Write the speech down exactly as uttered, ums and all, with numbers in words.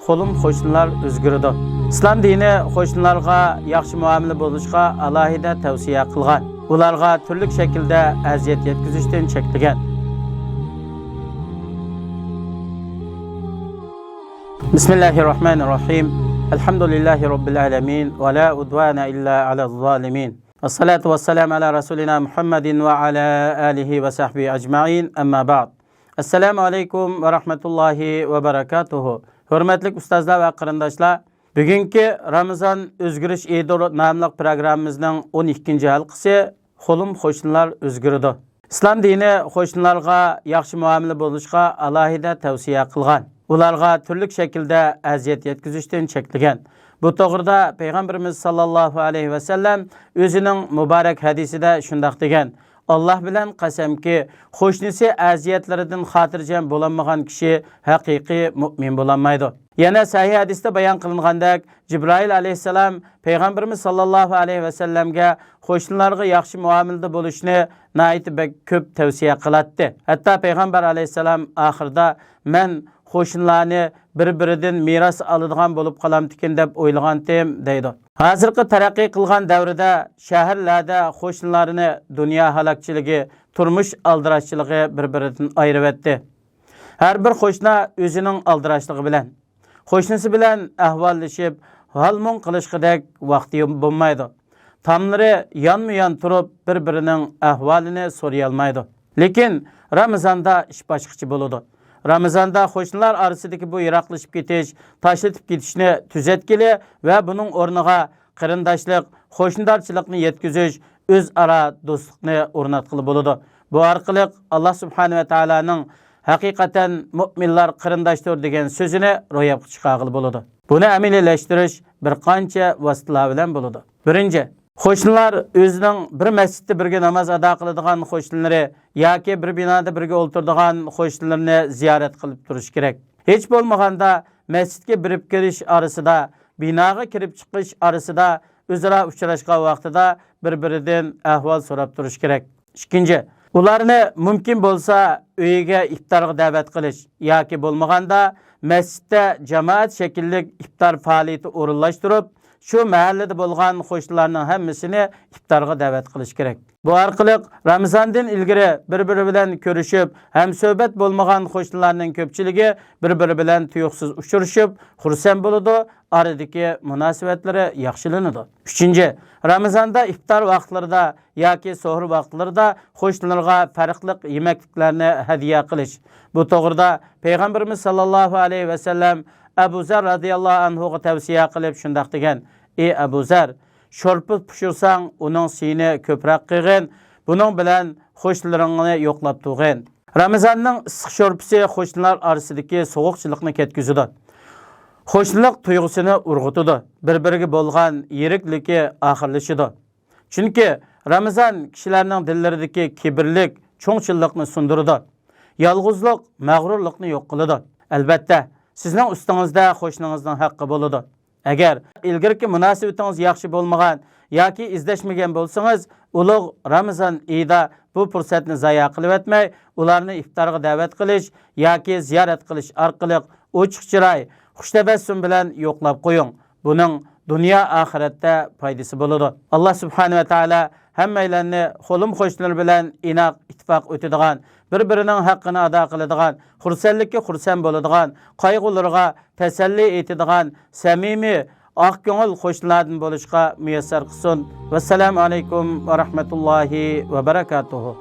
قولۇم قوشنىلار ئۆزگىرىدۇ. ئىسلام دىنى قوشنىلارغا ياخشى مۇئامىلە بولۇشقا ئالاھىدە تەۋسىيە قىلغان. ئۇلارغا تۈرلۈك شەكىلدە ئەزىيەت يەتكۈزۈشتىن چەكلىگەن. بسم الله الرحمن الرحيم. الحمد لله رب العالمين ولا عدوان إلا على الظالمين. والصلاة والسلام على رسولنا محمد وعلى آله وصحبه أجمعين. أما بعد. السلام عليكم ورحمة الله وبركاته. ھۆرمەتلىك ئۇستازلار ۋە قېرىنداشلار، بۈگۈنكى رامىزان ئۆزگىرىش ئېيىدۇر ناملىق پروگراممىمىزنىڭ ئون ئىككىنچى ھالقىسى، قولۇم قوشنىلار ئۆزگىرىدۇ. ئىسلام دىنى قوشنىلارغا ياخشى مۇئامىلە بولۇشقا ئالاھىدە تەۋسىيە قىلغان. ئۇلارغا تۈرلۈك شەكىلدە ئەزىيەت يەتكۈزۈشتىن چەكلىگەن. بۇ توغرىدا پەيغەمبىرىمىز ساللاللاھۇ ئەلەيھى ۋەسەللەم ئۆزىنىڭ مۇبارەك ھەدىسىدە شۇنداق دېگەن: «ئاللاھ بىلەن قەسەمكى، قوشنىسى ئەزىيەتلىرىدىن خاتىرجەم بولالمىغان كىشى ھەقىقىي مۇئمىن بولالمايدۇ.» يەنە سەھىھ ھەدىستە بايان قىلىنغاندەك، جىبرائىل ئەلەيھىسسالام پەيغەمبىرىمىز ساللاللاھۇ ئەلەيھى ۋەسەللەمگە قوشنىلارغا ياخشى مۇئامىلىدە بولۇشنى ناھايىتى بەك كۆپ تەۋسىيە قىلاتتى. ھەتتا پەيغەمبەر ئەلەيھىسسالام ئاخىرىدا، «مەن قوشنىلارنى بىر-بىرىدىن مىراس ئالىدىغان بولۇپ قالامتىكىن دەپ ئويلىغانتىم» دەيدۇ. ھازىرقى تەرەققىي قىلغان دەۋردە شەھەرلەردە قوشنىلارنى دۇنيا ھالاكچىلىكى، تۇرمۇش ئالدىراشچىلىقى بىر-بىرىدىن ئايرىۋەتتى. ھەر بىر قوشنا ئۆزىنىڭ ئالدىراشلىقى بىلەن، قوشنىسى بىلەن ئەھۋاللىشىپ، ھال-مۇڭ قىلىشقىدەك ۋاقتى بولمايدۇ. تاملىرى يانمۇ-يان تۇرۇپ، بىر-بىرىنىڭ ئەھۋالىنى سورىيالمايدۇ. لېكىن رامىزاندا ئىش باشقىچە بولىدۇ. رامىزاندا قوشنىلار ئارىسىدىكى بۇ يىراقلىشىپ كېتىش، تاشلىتىپ كېتىشنى تۈزەتكىلى ۋە بۇنىڭ ئورنىغا قېرىنداشلىق، قوشنىدارچىلىقنى يەتكۈزۈش، ئۆزئارا دوستلۇقنى ئورناتقىلى بولىدۇ. بۇ ئارقىلىق ئاللاھ سۇبھانەھۇ ۋە تائالانىڭ «ھەقىقەتەن مۇئمىنلار قېرىنداشتۇر» دېگەن سۆزىنى روياپقا چىقارغىلى بولىدۇ. بۇنى ئەمەلىيلەشتۈرۈش بىر قانچە ۋاسىتىلەر بىلەن بولىدۇ. بىرىنچى، قوشنىلار ئۆزىنىڭ بىر مەسچىتتە بىرگە ناماز ئادا قىلىدىغان قوشنىلىرى ياكى بىر بىنادا بىرگە ئولتۇرىدىغان قوشنىلىرىنى زىيارەت قىلىپ تۇرۇشى كېرەك. ھېچ بولمىغاندا مەسچىتكە بېرىپ كېلىش ئارىسىدا، بىناغا كىرىپ چىقىش ئارىسىدا ئۆزئارا ئۇچراشقان ۋاقتىدا بىر-بىرىدىن ئەھۋال سوراپ تۇرۇشى كېرەك. ئىككىنچى، ئۇلارنى مۇمكىن بولسا ئۆيىگە ئىپتارغا دەۋەت قىلىش ياكى بولمىغاندا مەسچىتتە جامائەت شەكىللىك ئىپتار پائالىيىتى ئورۇنلاشتۇرۇپ، شۇ مەھەللىدە بولغان قوشنىلارنىڭ ھەممىسىنى ئىپتارغا دەۋەت قىلىش كېرەك. بۇ ئارقىلىق رامىزاندىن ئىلگىرى بىر-بىرى بىلەن كۆرۈشۈپ، ھەمسۆھبەت بولمىغان قوشنىلارنىڭ كۆپچىلىكى بىر-بىرى بىلەن تۇيۇقسىز ئۇچرىشىپ، خۇرسەن بولىدۇ، ئارىدىكى مۇناسىۋەتلىرى ياخشىلىنىدۇ. ئۈچىنچى، رامىزاندا ئىپتار ۋاقىتلىرىدا ياكى سوھۇر ۋاقىتلىرىدا قوشنىلىرىغا پەرقلىق يېمەكلىكلەرنى ھەدىيە قىلىش. بۇ توغرىدا پەيغەمبىرىمىز ساللاللاھۇ ئەلەيھى ۋەسەللەم ئەبۇ زەر رەزىياللاھۇ ئەنھۇغا تەۋسىيە قىلىپ شۇنداق دېگەن: «ئى ئەبۇ زەر، شورپا پىشۇرساڭ، ئۇنىڭ سۈيىنى كۆپرەك قىلغىن، بۇنىڭ بىلەن قوشنىلىرىڭنى يوقلاپ تۇرغىن.» رامىزاننىڭ ئىسسىق شورپىسى قوشنىلار ئارىسىدىكى سوغۇقچىلىقنى كەتكۈزىدۇ. قوشنىلىق تۇيغۇسىنى ئۇرغۇتىدۇ. بىر-بىرىگە بولغان يىرىكلىكى ئاخىرلىشىدۇ. چۈنكى رامىزان كىشىلەرنىڭ دىللىرىدىكى كىبىرلىك، چوڭچىللىقنى سۇندۇرىدۇ. يالغۇزلۇق، مەغرۇرلۇقنى يوق قىلىدۇ. ئەلۋەتتە، سىزنىڭ ئۈستىڭىزدە قوشنىڭىزنىڭ ھەققى بولىدۇ. ئەگەر ئىلگىرىكى مۇناسىۋىتىڭىز ياخشى بولمىغان ياكى ئىزدەشمىگەن بولسىڭىز، ئۇلۇغ رامىزان ئېيىدا بۇ پۇرسەتنى زايە قىلىۋەتمەي، ئۇلارنى ئىپتارغا دەۋەت قىلىش ياكى زىيارەت قىلىش ئارقىلىق ئوچۇق چىراي، خۇش تەبەسسۇم بىلەن يوقلاپ قويۇڭ. بۇنىڭ دۇنيا ئاخىرەتتە پايدىسى بولىدۇ. ئاللاھ سۇبھانەھۇ ۋە تائالا ھەممەيلەننى قولۇم قوشنىلىرى بىلەن ئىناق، ئىتتىپاق ئۆتىدىغان، بىر-بىرىنىڭ ھەققىنى ئادا قىلىدىغان، خۇرسەنلىككە خۇرسەن بولىدىغان، قايغۇلىرىغا تەسەللى ئېيتىدىغان سەمىمىي، ئاق كۆڭۈل قوشنىلاردىن بولۇشقا مۇيەسسەر قىلسۇن. ۋەسسالامۇ ئەلەيكۇم ۋە رەھمەتۇللاھى ۋە بەرەكاتۇھۇ.